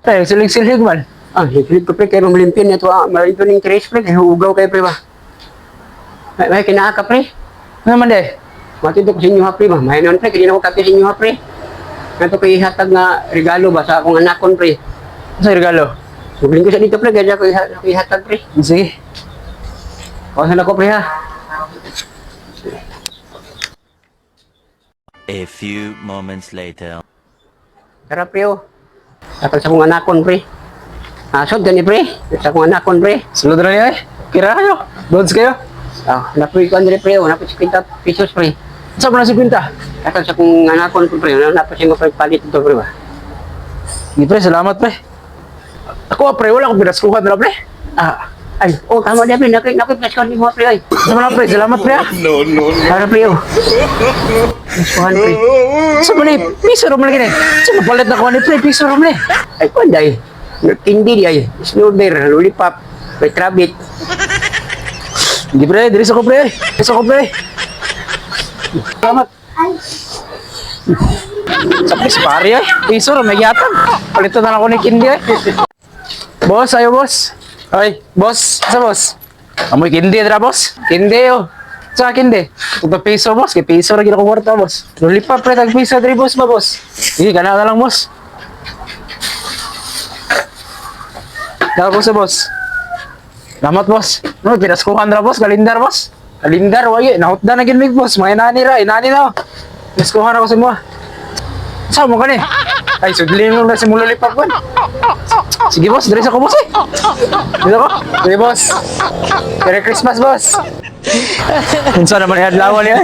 Pre, silig-silig man. Ah, hilig ko pre, kay malimpin na ito. Ah, malimpin ng tres pre, kay hugaw kayo pre ba. May kinaa ka pre. Ano man de? Matito ko sa inyo ha pre ba. May noon pre, kaya na ko kape sa inyo ha pre. Nato ko ihatag nga regalo ba sa akong anakon pre. Sa regalo? Muglingko sa dito pre, kaya ko ihatag pre. Sige. Kawasan ako pre ha. A few moments later. Tara pre oh. Hatag sa akong anakon pre. Ah, sod gani pre. Sa akong anakon pre. Sulod na niya eh. Kira kayo. Loads kayo. Ah, napoy ko andre pre oh, napoy 50 pesos pre. Sa mo na si Quinta? Hatag sa akong anakon ko pre, napoy siya ko palit ito pre ba. Hindi pre, salamat pre. Ako ah, pre, wala akong pinaskuhan na pre. Ah, ay, oh, tama na pre, nakoy nakoy plus ko ni mo pre ay. Sa mo na pre, salamat pre ah. Tara pre oh. Kuhan pre. Sa mo ni, piso ro man lagi ni. Sa mapalit na ko ni pre, piso ro man ni. Ay, kuan day. Candy di ay. Snowbear, lollipop, may rabbit. Hindi pre, diri sa ko pre. Diri sa ko pre. Salamat. Sa pre, si pare ay. Piso ro may gihatag. Palitan na lang ako ni Kindi ay. Boss, ayo boss. Ay, boss, sa boss. Amoy kindi dra boss. Kindi oh. Sa kindi. Tuto piso boss, kay piso ra gid ako kwarta boss. Lollipop pre tag piso diri boss ba boss. Sige, kana na lang boss. Daw boss boss. Salamat boss. No, pinaskuhan ra boss, kalendar boss. Kalendar wagi, nahutda na gid mig boss. Mga inani ra, inani na. Pinaskuhan ako sa mo. Sa mo kani? Ay, sudlin mo na si Mulolipop kon. Sige boss, dire sa ko boss eh. Dito ko. Sige boss. Merry Christmas boss. Unsa naman ihadlawan niya?